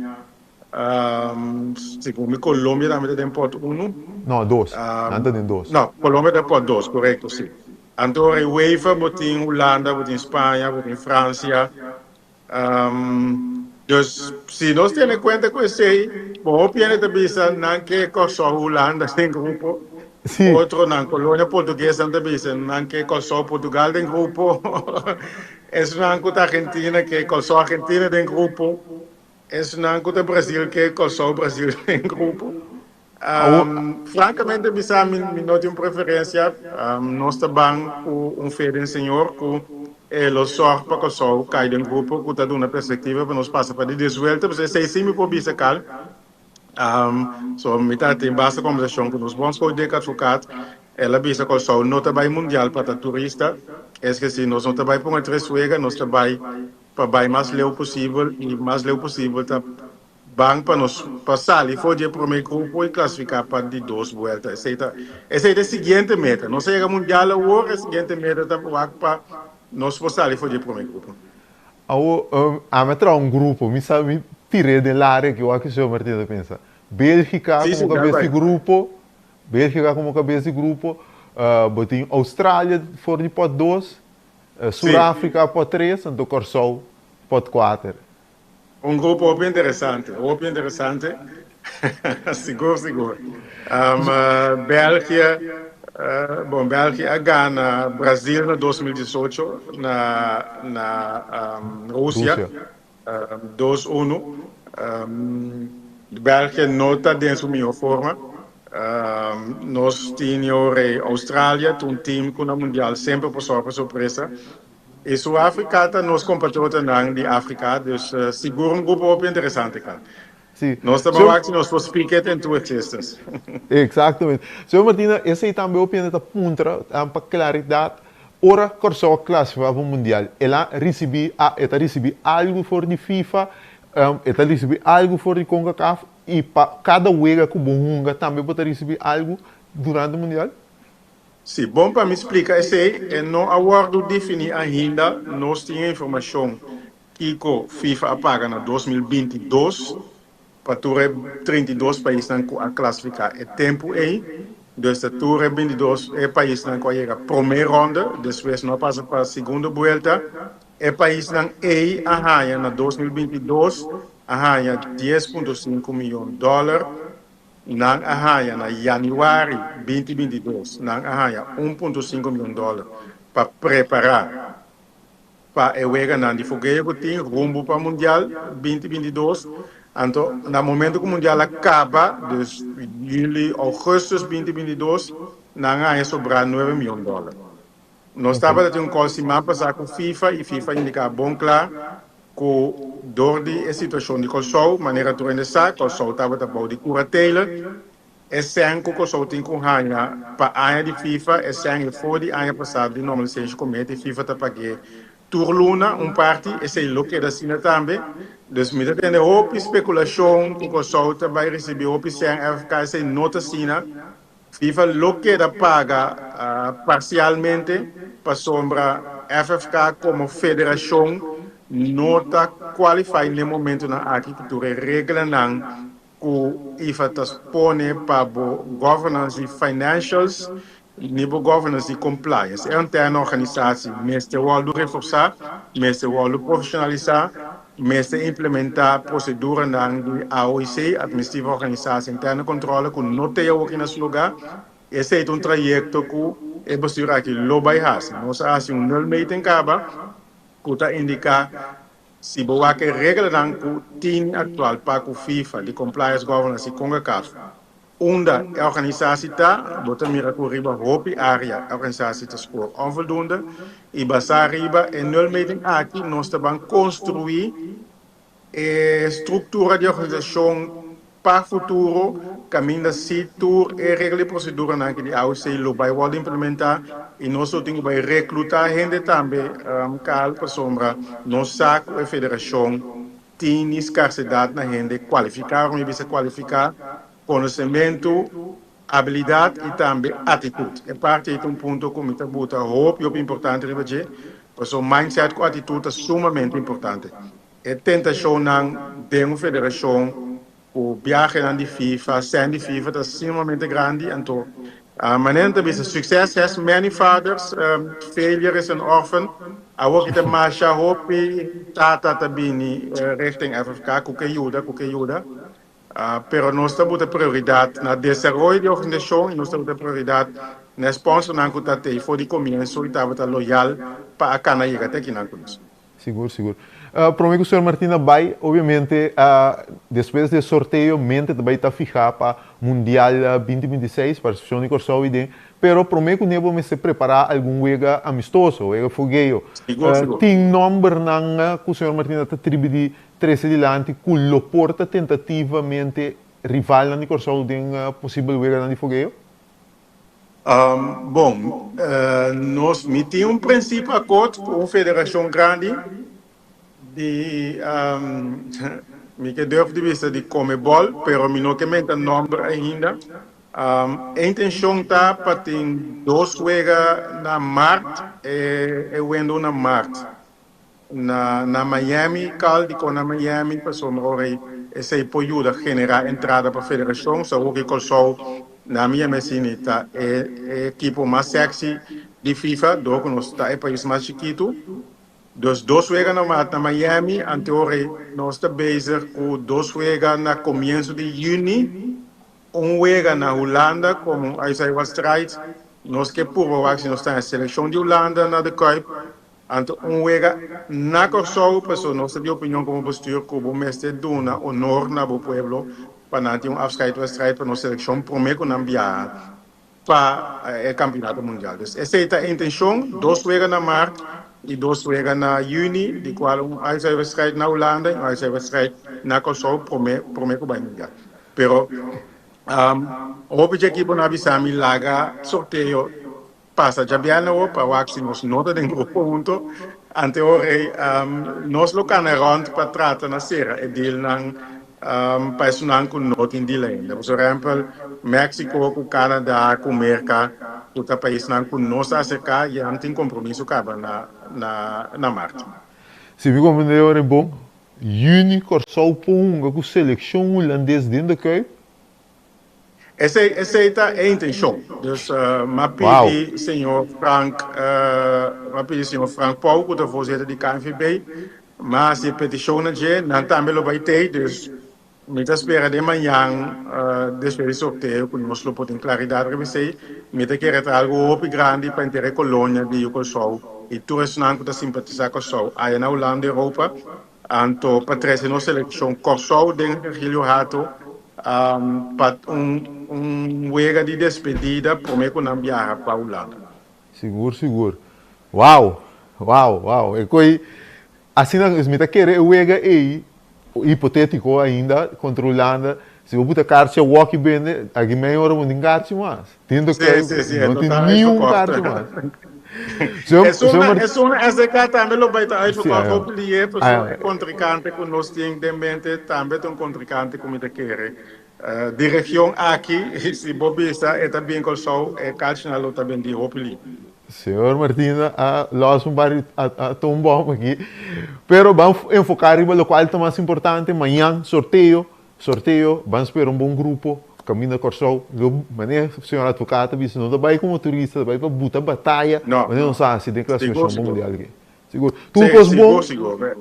Segun mi Colombia tambe ta den pot unu. No, dos. Nan ta den dos. No, Colombia ta pot dos, korekto, si. Anto ora e UEFA bo tin Hulanda, bo tin Spaña, bo tin Francia. Dus si nos tene kuenta ku esei, bo hopi hende ta bisa nan ke Kòrsou, Hulanda den grupo. Si. Otronan, Colonia Portugues nan ta bisa nan ke Kòrsou, Portugal den grupo. Esnan ku ta Argentina ke Kòrsou, Argentina den grupo. Esnan ku ta Brasil ke Kòrsou Brasil den grupo. Frankamente bisa mi mi no tin un preferensia. Nos ta ban ku un fe den Señor ku e lo sòrg pa Kòrsou kai den grupo ku ta duna perspektiva pa nos pasa pa di des vuelta. Pasobra esei si mi por bisa kal. So mi ta tin basta kombersashon ku nos bondscoach Dick Advocaat. El a bisa Kòrsou no ta bai mundial pa ta turista. Es ku si nos no ta bai pa un tres wega, nos ta bai pa bai mas leu posibel i mas leu posibel ta ban pa nos pa sali for di e promé grupo i klasifiká pa di dos buelta. Esei ta esei ta e siguiente meta. Nos a yega mundial awor, e siguiente meta ta wak pa nos por sali for di e promé grupo. Awor, ami a traha un grupo, mi sa mi tir'é den laria aki, wak señor Martina ta pensa. Bélgika komo kabes di grupo, Bélgika komo kabes di grupo, bo tin Australia for di pòt dos, Suráfrika pòt tres, anto Kòrsou pòt kuater. Un grupo hopi interesante, hopi interesante, sigur sigur. Belgia, bon Belgia a gana Brazil na 2018 na na Rusia 2-1. Belgia no ta den su mihó forma. Nos tin ora Australia, ta un team ku na mundial semper por sòrpre sorpresa. E Suafrika ta nos kompatriotanan di Afrika, dus sigur un grupo hopi interesante ka. Sí. Nos ta wak si nos por speak it into existence. Exactamente. Señor Martina, esei tambe hopi hende ta puntra pa klaridat, ora Kòrsou a klasifiká pa mundial, el a risibí a e ta risibí algu for di FIFA, e ta risibí algu for di Concacaf i pa kada wega ku bo hunga tambe bo ta risibí algu durante mundial? Si, bon pa mi splika esei, e no a wòrdu definí ainda, nos tin e informashon kiko FIFA a paga na 2022 pa tur e 32 paisnan ku a klasifiká e tempu ei, dus ta tur e 22 e paisnan ku a yega promé rònde, despues no a pasa pa segundo buelta, e paisnan ei a haña na 2022 a haña 10.5 miyon dòler. Nan a haña na yanüari 2022 nan a haña 1.5 miyon dòler pa prepará pa e weganan di fogeo ku tin rumbo pa Mundial 2022. Anto na momento ku Mundial a kaba, dus yüli, ougùstùs 2022, nan a haña sobrá 9 miyon dòler. Nos tabata tin un kòl siman pasá ku FIFA i FIFA a indiká bon kla ku dor di e situashon di Kòrsou, manera tur hende sa, Kòrsou tabata bou di kuratela. E sèn ku Kòrsou tin ku haña pa aña di FIFA, e sèn e for di aña pasá di Normalization Committee, FIFA ta pag'é tur luna un parti, esei lo keda asina tambe. Dus mi ta tende hopi spekulashon ku Kòrsou ta bai risibí hopi sèn FK, esei no ta asina. FIFA lo keda paga parsialmente pasobra FFK komo federashon no ta kualifai n'e momentunan aki ku tur e reglanan ku ifa ta pone pa bo governance di financials ni bo governance di compliance. E interne organisasi mester wòrdu reforsá, mester wòrdu profeshonalisá. Mester implementá proseduranan di AOIC, Administratieve Organisatie Interne Controle, ku no ta awoki na su lugá. Esei ta un trayekto ku e bestuur aki lo bai hasi. Nos a hasi un nulmeting kaba ku ta indiká si bo wak e reglanan ku tin aktual pa ku FIFA di Compliance Governance i Concacaf. Unda e organisasi ta, bo ta mira ku riba hopi área e organisasi ta skor onvoldoende i basá riba e nulmeting aki nos ta ban konstruí e struktura di organisashon pa futuro kaminda si tur e regla i proseduranan aki di AOC lo bai wòrdu implementá i nos lo tin ku bai reklutá hende tambe Carl pasobra nos sa ku e federashon tin skarsedat na hende kualifiká, ora mi bisa kualifiká, konosementu, abilidat i tambe atitut. E parti ei ta un punto ku mi ta buta hopi hopi importante riba dje, pasobra mindset ku atitut ta sumamente importante. E tentashonnan den un federashon ku biahenan di FIFA, sèn di FIFA ta sumamente grandi, anto manera nan ta bisa success has many fathers, failure is an orphan. Awor ki ta masha hopi tata ta bini richting FFK ku ke yuda, ku ke yuda. Pero nos ta buta prioridat na desaroyo di organisashon i nos ta buta prioridat na e sponsornan ku ta tei for di komienso i tabata loyal pa a kana yega te akinan ku nos. Sigur, sigur. Prome ku señor Martina bai, obviamente despues di e sorteo mente ta bai ta fihá pa Mundial 2026, partisipashon di Kòrsou i den, pero prome ku ne bo mester prepará algun wega amistoso, wega fogeo. Sigur, sigur. Tin nòmbernan ku señor Martina ta tribi di trese dilanti ku lo por ta tentativamente rivalnan di Kòrsou den posibel weganan di fogeo? Bon, nos mi tin un prinsipio akort ku un federashon grandi di mi ke durf di bisa di Comebol, pero mi no ke menta nòmber ainda. E intenshon ta pa tin dos wega na mart, e wendo na mart. Na na Miami, Cal dikon na Miami? Pasobra ora ei esei por yuda generá entrada pa federashon. Sa hopi Kòrsou na mi MSN ta e ekipo mas sexy di FIFA dor ku nos ta e pais mas chikitu. Dus dos wega na mat na Miami, ante ora ei nos ta bezig ku dos wega na komienso di yüni, un wega na Hulanda komo uitzijwedstrijd. Nos ke purba wak si nos ta e selekshon di Hulanda na De Kuip. Anto un wega na Kòrsou, paso nos ta di opinion komo bestuur ku bo mester duna honor na bo pueblo pa nan tin un afscheidwedstrijd pa nos selekshon promé ku nan biaha pa e kampionato mundial. Dus esei ta e intenshon, dos wega na mart i dos wega na yüni, di kual un uitwedstrijd na Hulanda i un uitwedstrijd na Kòrsou promé promé ku bai mundial. Pero hopi dje ekiponan a bisa mi laga sorteo Pasa djabièrnè awor pa wak si nos no ta den grupo hunto. Ante ora ei nos lo kana rònt pa trata na sera e dealnan pa esunnan ku no tin deal ainda. Por ehèmpel, Mexico ku Canada ku Merka ku ta paisnan ku nos a aserká ya tin kompromiso kaba na mart. Si mi komprendé ora ei bon, yüni Kòrsou por hunga ku selekshon hulandes den de Kuip? Esei esei ta e intencion. Dus m'a pidi señor Frank m'a pidi señor Frank Pouw cu ta voorzitter di KNVB, m'a haci e peticion na dje, nan tambe lo bay tey, dus mi ta spera den mañan despues di sorteo cu nos lo por tin claridad riba esei. Mi ta kere ta algo hopi grandi pa henter e colonia di yu Corsou y tur esnan cu ta simpatisa Corsou aya na Hulanda, Europa, Anto pa trece nos seleccion Corsou den Virgilio Hato pa un un wega di despedida prome cu nan biaha pa Hulanda. Sigur sigur. Wow! Wow! Wow! E coi asina mi ta kere e wega ey hipotetico ainda contra Hulanda si bo buta karchi awoki bende aki mei ora bo no tin karchi mas. Tin de Sí, sí, sí, no tin total ni un uitverkocht. karchi mas. Señor, Esun señor na, Mart- esun na SDK tambe lo bai ta Sí, uitverkocht ah, hopi lié, pasobra ah, e kontrinkante ku nos tin den mente tambe ta un kontrinkante ku mi ta kere. Eh, di region aki, si bo bisa e ta bin Kòrsou, e karchinan lo ta bendí hopi lié. Señor Martina a los un par di atoombom aki, pero ban enfoká riba lokual ta mas importante, mañan sorteo, Sorteo, ban spera un bon grupo, kaminda Kòrsou, lo manera señor advocaat ta bisa, no ta bai komo turista, ta bai pa buta bataya, No, manera nos a hasi den sigur, klasifikashon pa sigur. mundial aki. Sigur. Tur Sí, kos sigur, bon, sigur.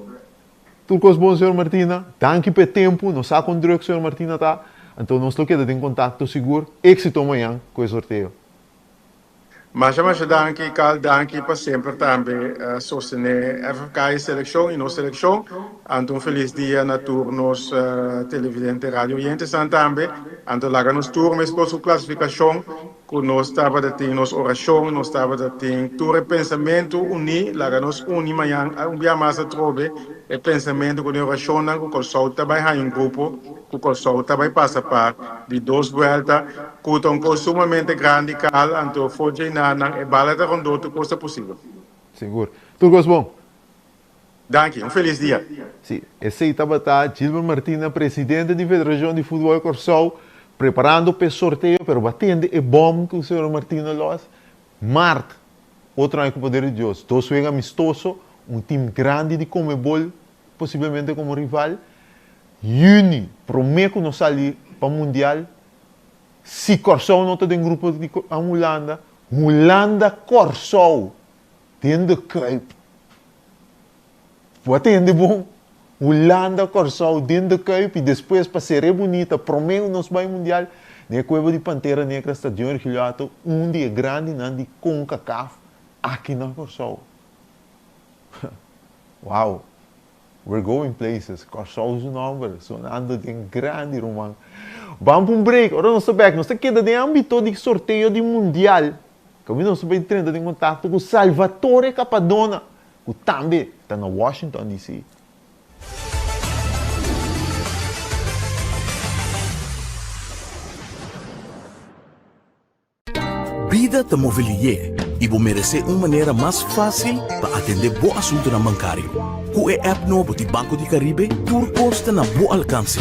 tur kos bon señor Martina, danki pa e tempu, nos sa kon druk señor Martina ta, anto nos lo keda den kontakto sigur, éksito mañan ku e sorteo. Masha masha danki Carl, danki pa semper tambe sostene FFK y seleccion y nos seleccion. Anto un feliz dia na tur nos televidente radio oyentesan tambe. Anto laga nos tur meskos ku clasificacion ku nos tabata tin nos oracion, nos tabata tin tur e pensamentu uni, laga nos uni mañan un bia mas atrobe e pensamentu ku e oracionnan ku Kòrsou ta bai haña un grupo. Ku Kòrsou ta bai pasa pa di dos buelta, ku ta un kos sumamente grandi kal, anto for dje nan e bala ta rondó tur kos ta posibel. Sigur. Tur kos bon. Danki. Un felis dia. Si, esei tabata Gilbert Martina, presidente di Federashon di Futbòl Kòrsou, preparando p'e sorteo, pero bo a tende e bòm ku señor Martina los. Mart, otro aña ku poder di Dios, dos wega amistoso, un tim grandi di Comebol posiblemente komo rival. Yüni, promé ku nos sali pa mundial, si Kòrsou no ta den grupo di Hulanda, Hulanda Kòrsou den de Kuip. Bo a tende bon? Hulanda Kòrsou den de Kuip i despues pa ser'é bunita promé ku nos bai mundial, den e kueba di Pantera Negra Stadion Ergilio Hato, un di e grandinan di Concacaf aki na Kòrsou. Wow! We're going places, Kòrsou su nòmber sonando den grandi ruman. Ban pa un break, ora nos ta bèk nos ta keda den ámbito di sorteo di mundial. Kaminda nos ta bai drenta den kontakto ku Salvatore Capadona, ku tambe ta na Washington DC. Bida ta move lihé i bo meresé un manera mas fásil pa atendé bo asuntunan bankario. Ku e app nobo di Banco di Caribe tur kos ta na bo alkanse.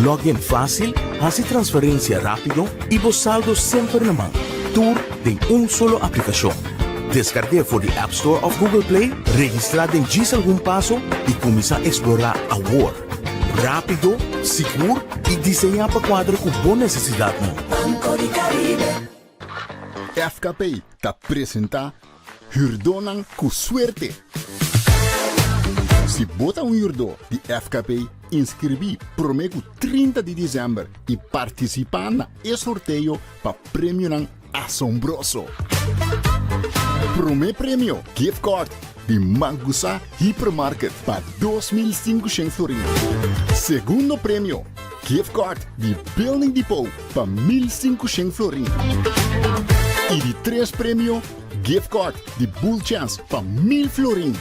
Log in fásil, hasi transferensia rápido i bo saldo semper na man. Tur den un solo aplikashon. Deskarg'é for di App Store òf Google Play, registrá den djis algun paso i kuminsá eksplorá awor. Rápido, sigur i diseñá pa kuadra ku bo nesesidatnan. Banco di Caribe. FKP ta presentá Hürdónan ku Suerte! Si bo ta un hürdó di FKP, inskribí promé ku 30 di desèmber i partisipá na e sorteo pa premionan asombroso! Promé premio, gift card di Mangusa Hypermarket pa 2500 florin. Segundo premio, gift card di Building Depot pa 1500 florin. I di tres premio, gift card di Bull Chance pa 1000 florin.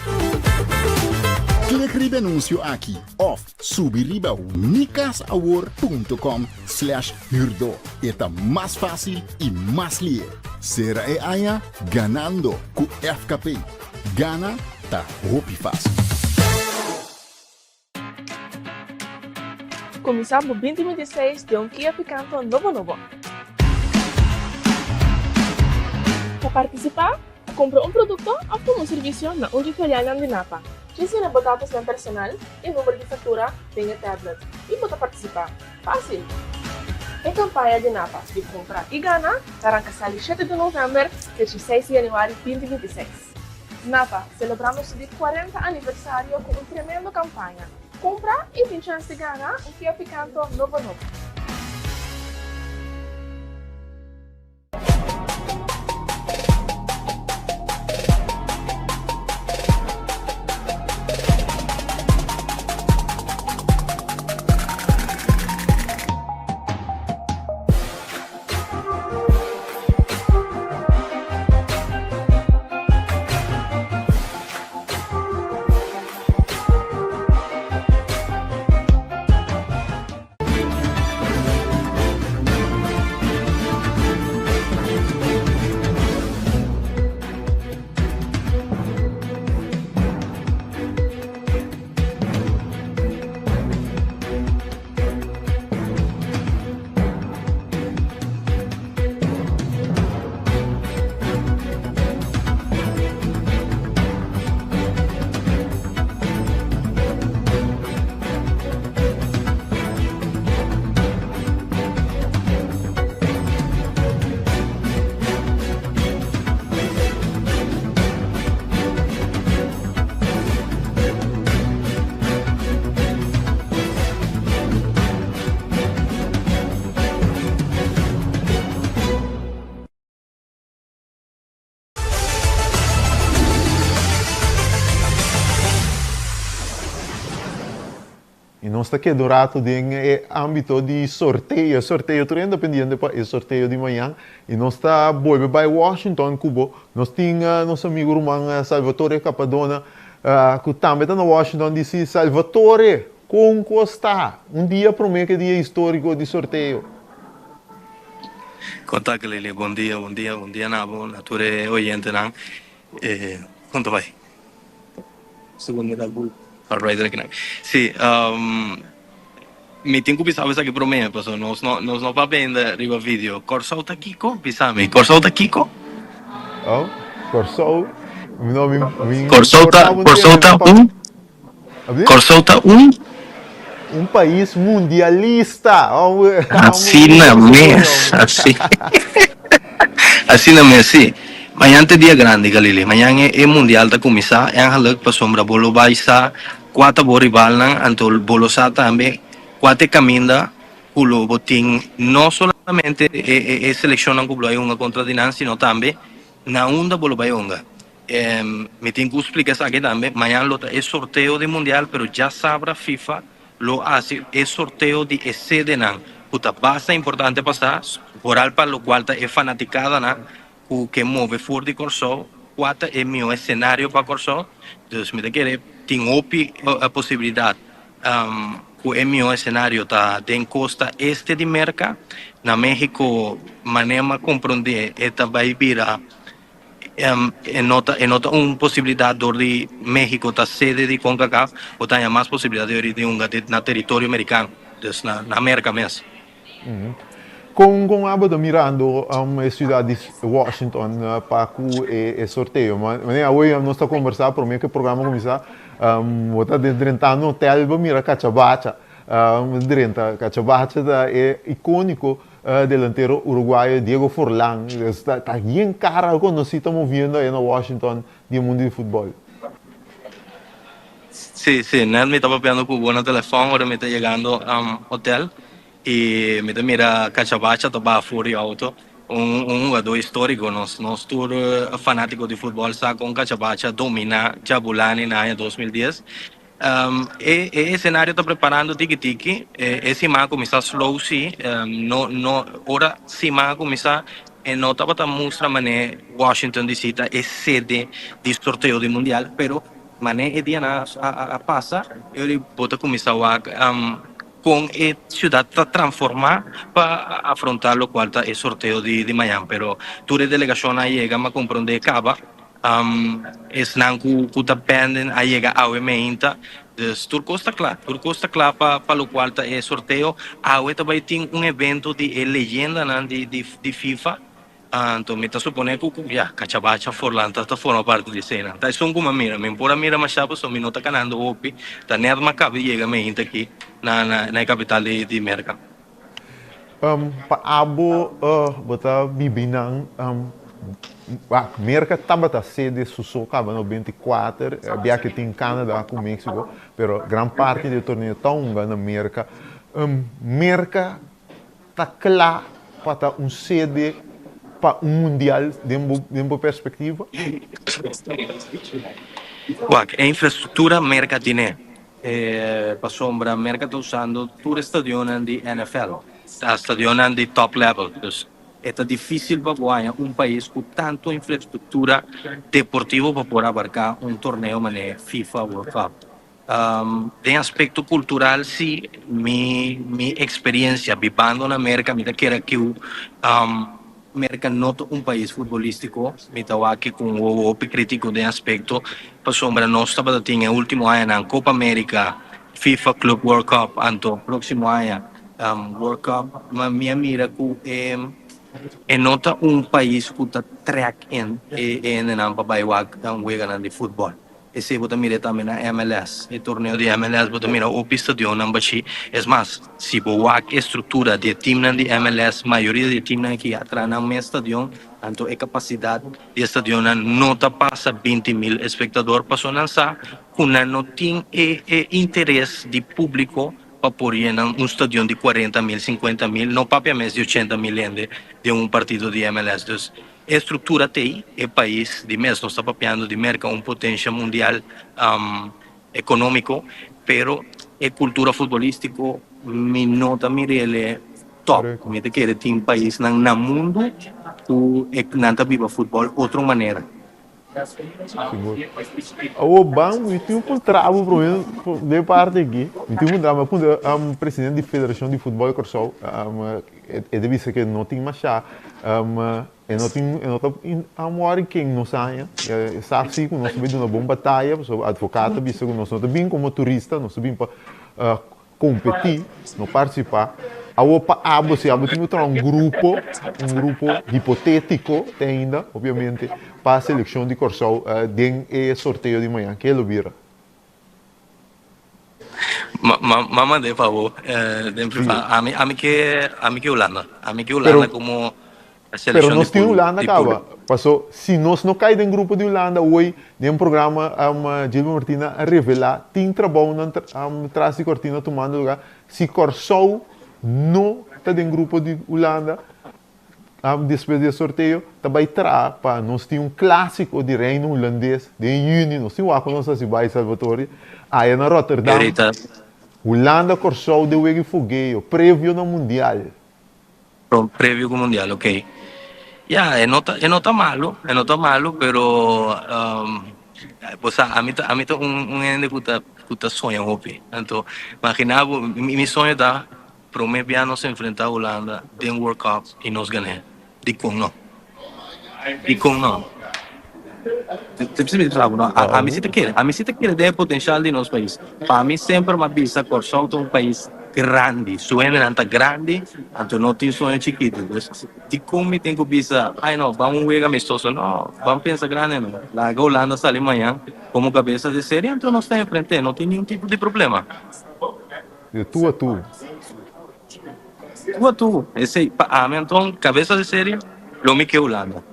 Klik riba e anuncio aki of subi riba mikasawor.com slash huurdo. E ta mas fácil i mas lihe. Sera e aña ganando ku FKP. Gana ta hopi fácil. Kuminsá bo 2026 den un Kia Picanto nobo nobo. Pa partisipá, kumpra un produkto òf tuma un servisio na un di filialnan di Napa. Djis yena bo datosnan personal i number di faktura den e tablet i bo ta partisipá. Fásil! E kampaña di Napa di Kumpra i Gana ta ranka sali shete di novèmber te dieseis di yanüari 2026. Napa, selebrando su di 40 aniversario ku un tremendo kampaña. Kumpra i tin chèns di gana un Kia Picanto nobo nobo. I nos ta keda un ratu den e ámbito di sorteo. E sorteo tur hende ta pendiente pa e sorteo di mañan. I nos ta bolbe bai Washington ku bo. Nos tin nos amigu ruman Salvatore Capadona ku tambe ta na Washington DC. Salvatore, kon ku sta? Un dia promé ku e dia históriko di sorteo. Kon ta Lili? Bon dia, bon dia, bon dia na bo, na tur e oyentenan. Kon ta bai? Segundo mi ta ku Alright aki. Si, mi tin ku bisa bo esaki promé, pasobra nos no nos no papia ainda riba video. Kòrsou ta kiko? Bisa mi, Kòrsou ta kiko? Oh, Kòrsou, no mi mi Kòrsou ta Kòrsou ta un Kòrsou ta un. Un pais mundialista. Asina mes, asina. Asina mes, sí. Mañan ta e dia grandi, Galilei. Mañan e mundial ta kuminsá. Èngeluk pasobra bo lo bai sa kua ta bo ribalnan, anto bo lo sa tambe kua ta e kaminda ku lo bo tin no solamente e selekshonnan ku bo lo bai hunga kontra di nan, sino tambe na unda bo lo bai hunga. Mi tin ku splika esaki tambe, mañan lo ta e sorteo di mundial pero djasabra FIFA lo hasi e sorteo di e sedenan ku ta basta importante pa sa, foral pa lokual ta e fanatikadanan ku ke move for di Kòrsou, kua ta e mihó esenario pa Kòrsou. Dus mi ta kere tin hopi posibilidat. ku e mihó esenario ta den kosta este di Merka. Na México manera mi a komprondé e ta bai bira e no ta e no ta un posibilidat dor di México ta sede di Concacaf bo ta haña mas posibilidat di ori di hunga na teritorio merikano, dus na na Merka mes. Kon kon abo ta mirando e siudat di Washington pa ku e sorteo? Manera awe nos ta kombersá promé ku e programa kuminsá, bo ta drentando hotel bo mira Cachabacha drenta. Cachabacha ta e ikoniko delantero uruguayo Diego Forlan. Ta yen kara konosí ta moviendo aya na Washington di e mundu di futbòl. Sí, sí, net mi ta papiando ku bo na telefòn ora mi ta yegando hotel i mi ta mira Cachabacha ta baha for di outo, un un hugadó históriko. Nos nos tur fanátiko di futbòl sa kon Cachabacha dominá Jabulani na aña 2010. E e esenario ta preparando tiki tiki, e e siman a kuminsá slow sí, no no ora siman a kuminsá e no tabata mustra manera Washington DC ta e sede di sorteo di mundial, pero Mane e dianan a pasa, e ora bo ta kuminsá wak kon e siudat ta transformá pa afrontá lokual ta e sorteo di mañan. Pero tur e delegashonnan a yega, mi a komprondé kaba. Esnan ku ta penden a yega awe meinta. Dus tur kos ta kla, tur kos ta kla pa lokual ta e sorteo. Awe ta bai tin un evento di e leyendanan di FIFA. Anto mi ta supone ku ya, Cachabacha Forlan ta forma parti di eseinan. Ta esun ku mi a mira. Mi por a mira mashá pasobra mi no ta kanando hopi. Ta nèt mi a kaba di yega meinta aki na na e kapital di Merka. Pa abo bo ta bibi nan wak Merka tabata sede su so kaba 94 bia ke tin Canada ku Mexico pero gran parti di e torneo ta hunga na Merka. Merka Ta kla pa ta un sede pa un mundial den bo den bo perspektiva? Wak, e infrastruktura Merka tine. E pasobra Merka ta usando tur e stadionnan di NFL, ta stadionnan di top level. Dus e ta difisil pa bo haña un pais ku tantu infrastruktura deportivo pa por abarká un torneo manera FIFA World Cup. Den aspecto cultural si, mi mi experiencia bibando na Merca mi ta kere cu Merca no ta un pais futbolistico, mi ta wak cu un wowo hopi critico den aspecto pasobra nos tabata tin e ultimo añanan Copa America, FIFA Club World Cup anto proximo aña World Cup, ma mi a mira cu e e no ta un pais cu ta trek in e hendenan pa bay wak weganan di futbol. Esei bo ta mira tambe na MLS. E torneo di MLS bo ta mira hopi stadionnan bashí. Es mas, si bo wak e struktura di e timnan di MLS, mayoria di e timnan aki a traha nan mes stadion, anto e kapasidat di e stadionnan no ta pasa 20,000 espektador pasobra nan sa ku nan no tin e e interes di públiko pa por yena un stadion di 40,000, 50,000, no papia mes di 80,000 hende den un partido di MLS. Dus E struktura t'ei, e pais di mes, nos ta papiando di Merka, un potensha mundial ekonómiko, pero e kultura futbolístiko mi no ta mir'el tòp. Mi ta kere tin paisnan na mundu ku nan ta biba futbòl otro manera. Sigur. Awor ban, mi tin un puntra bo prome den parti aki, mi tin un puntra, mi a puntra presidente di Federashon di Futbòl Kòrsou, E ta bisa ke no tin mashá, e no tin, e no ta wòri ken nos haña. E sa si ku nos ta bin duna bon bataya, pasobra advokat ta bisa ku nos no ta bin komo turista, nos ta bin pa kompetí, no partisipá. Awor pa abo si abo tin ku traha un grupo, un grupo hipotétiko te ainda, obviamente, pa selekshon di Kòrsou den e sorteo di mañan, ke lo bira? Ma mand'é pa bo den privá. Ami ami ke ami ke Hulanda. Ami ke Hulanda komo Pero selekshon di nos tin Hulanda kaba. Paso si nos no kai den grupo di Hulanda hoy den programa Gilbert Martina a revelá tin trabounan tras di kortina tumando lugá. Si Kòrsou no ta den grupo di Hulanda Despues di e sorteo ta bai traha pa nos tin un clásico di Reino Hulandes den juni. Nos tin wak cu nos haci bai Salvatore aya na Rotterdam. Hulanda Corsou den wega di fogeo previo na Mundial. Previo cu Mundial, ok. Ya, e no ta, e no ta malo, e no ta malo, pero bo sa, ami ta, ami ta un, un hende cu ta. ku ta soña hopi. Anto imagina bo, mi soño ta prome bia nos enfrenta Hulanda den World Cup i nos gan'é. Dikon no? Dikon no? Ami si ta kere, ami si ta kere den e potencial di nos pais. Pa mi semper m'a bisa Kòrsou ta un pais grandi, su hendenan ta grandi, anto no tin soño chikitu. Dus dikon mi tin ku bisa, ay no, ban un wega amistoso? No, ban pensa grandi no. Laga Hulanda sali mañan komo kabesa di serie, anto nos ta enfrent'é, no tin niun tipo di problema. Di tu a tu. Tu a tu, esei pa ami anto kabesa di serie lo mi ke Hulanda.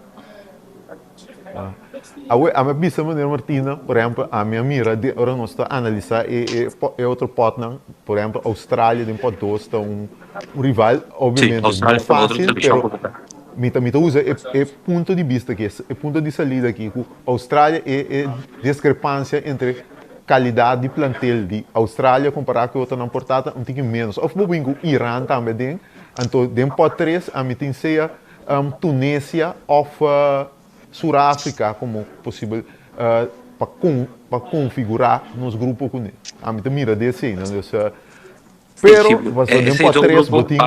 Awe, ami a bisa meneer Martina, por ehempel, ami a mira di ora nos ta analisa e e e otro potnan, por ehempel Australia den pot dos ta un un rival, Sí, obviamente no Australia ta otro fácil, seleccion pero ku ta. mi ta mi ta usa e e punto di bista aki, e punto di salida aki ku Australia e e discrepancia entre calidad di plantel di Australia compara cu e otronan por ta ta un tiki menos, of bo bin cu Iran tambe den, anto den pot tres ami tin sea Tunesia of Surafrica como posibel pa pa configura nos grupo cune. Ami ta mira di esey nan dus pero pasobra den pot tres bo tin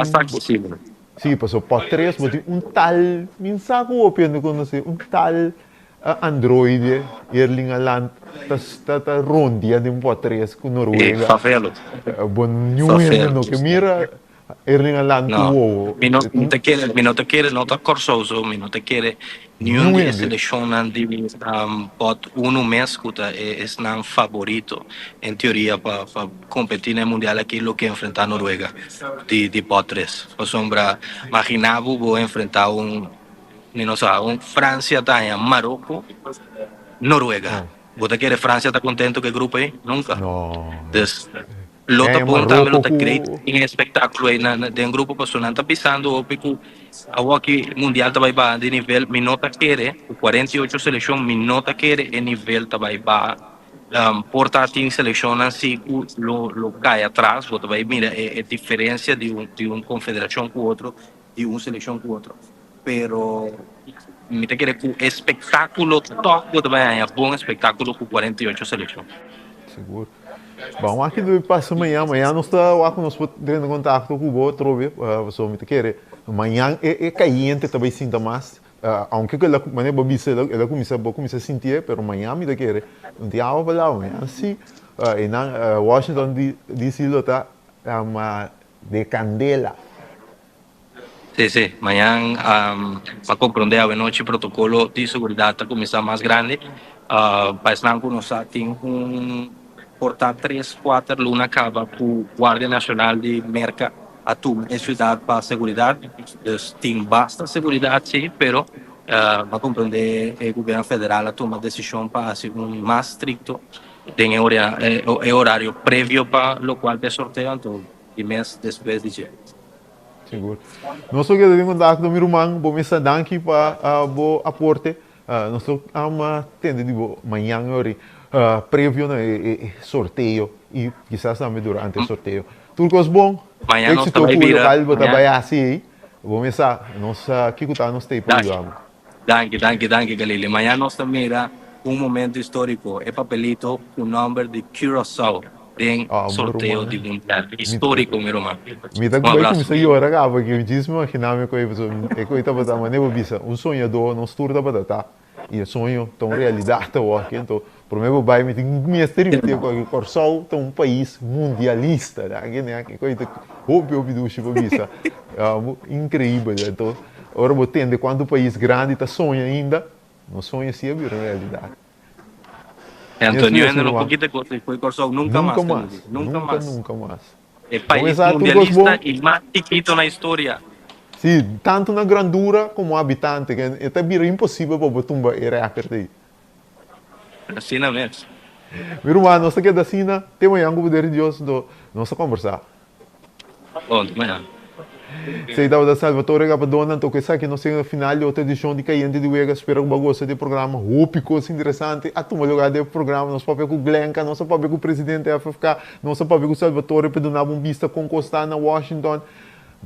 si pasobra pot tres bo tin un tal mi sa cu hopi hende conoce un tal androide Erling Haaland ta ta rondia den pot tres cu Noruega bo niun hende no ke mira Erling Haaland ku No, wowo. mi no mi ta kere, mi no ta kere, no ta Kòrsou so, mi no ta kere niun di e selekshonnan di pòt unu mes ku ta e esnan faborito en teoria pa pa kompetí na e mundial aki lo ke enfrentá Noruega di di pòt tres. Pasobra maginá bo bo enfrentá un mi no sa un Fransia ta haña Maroko, Noruega. Bo ta kere Fransia ta kontento ku e grupo ei? Nunka. No. Dus Lo ta bon tambe lo ta great tin e espectaculo ey na den grupo pasobra nan ta bisando hopi cu awoki mundial ta bay baha di nivel mi no ta kere cu 48 seleccion mi no ta kere e nivel ta bay baha por ta tin seleccionnan si cu lo lo cay atras bo ta bay mira e diferencia di un di un confederacion cu otro di un seleccion cu otro pero mi ta kere cu espectaculo toch bo ta bay haña bon espectaculo cu 48 seleccion. Sigur. Bon, wak ki debe pasa mañan. Mañan nos ta wak ku nos por drenta kontakto ku bo atrobe, pasobra mi ta kere mañan e e kayente ta bai sinta mas, aunke ku el a manera bo a bisa el a kuminsá bo a kuminsá sintié, pero mañan mi ta kere no tin awa pa laba mañan si einan Washington DC lo ta de kandela. Sí, sí. Mañan pa comprende awenochi protocolo di seguridad ta cuminsa mas grandi. Pa esnan cu no sa tin un por ta tres, cuater luna caba cu Guardia Nacional di Merca a tuma e ciudad pa seguridad. Dus tin basta seguridad sí, pero pa comprende e gobierno federal a tuma decision pa haci un mas stricto den e horario previo pa locual ta e sorteo anto di mes despues di dje. Sigur. Nos lo keda den kontakto mi ruman, bo mester danki pa bo aporte. Nos lo ama tende di bo mañan yori previo na e sorteo i kisas tambe durante e sorteo. Tur kos bon, Mañan nos ta éksito bai ku bira, lokal bo ta mañan. bai hasi ei. Bo mester nos sa kiko ta nos tei pa yuda bo. Danki, danki, danki Galilei. Mañan nos ta mira un momento historico, e papelito cu nomber di Curaçao den Oh, mi sorteo ruman. di mundial. Mi, Historico, mi ruman. mi ta Un bai abrazo. cuminsa yora caba aki. Mi djis imagina mi cu e pasobra e cu tabata manera bo bisa un soñador nos tur tabata ta y e soño ta un realidad awor aki. Anto prome bo bai mi tin mester ripiti cu aki Corsou ta un pais mundialista. Aki ne aki cu ta hopi hopi dushi pa bisa. Increibel. Anto ora bo tende cuanto pais grandi ta soña ainda, nos soño si a bira un realidad. Antonio, hende no por kita cos di fo'i Corsou nunca mas, Nunca mas, nunca nunca, mas. nunca mas. E pais Bon, tur cos mundialista bon. y mas chikito na historia. Sí, tanto na grandura como habitante, ke e ta bira imposibel pa bo tumba e record ei. Asina mes. Mi ruman, nos ta keda asina te mañan ku poder di Dios, enton nos ta kombersá. Bon, te mañan. Esei tabata Salvatore Gapadona, anto ku esaki nos tin na final di otro edishon di Kayente di Wega. Spera ku bo a gosta di e programa. Hopi kos interesante a tuma lugar den e programa. Nos papia ku Glenka, nos a papia ku presidente FFK, nos a papia ku Salvatore pa duna bo un bista kon kos ta na Washington.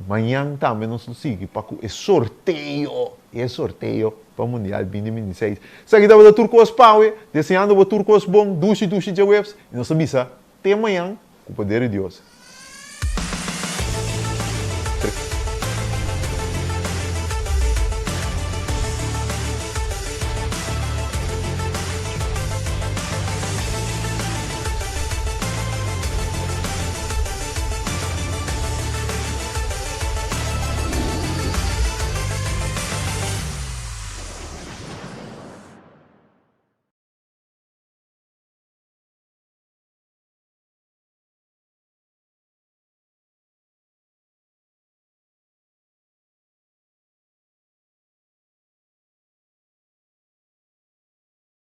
Mañan tambe nos lo sigui pa ku e sorteo, e sorteo pa Mundial 2026. Esaki tabata tur kos pa awe. Deseando bo tur kos bon, dushi dushi djaweps, i nos ta bisa. Te mañan, ku poder di Dios.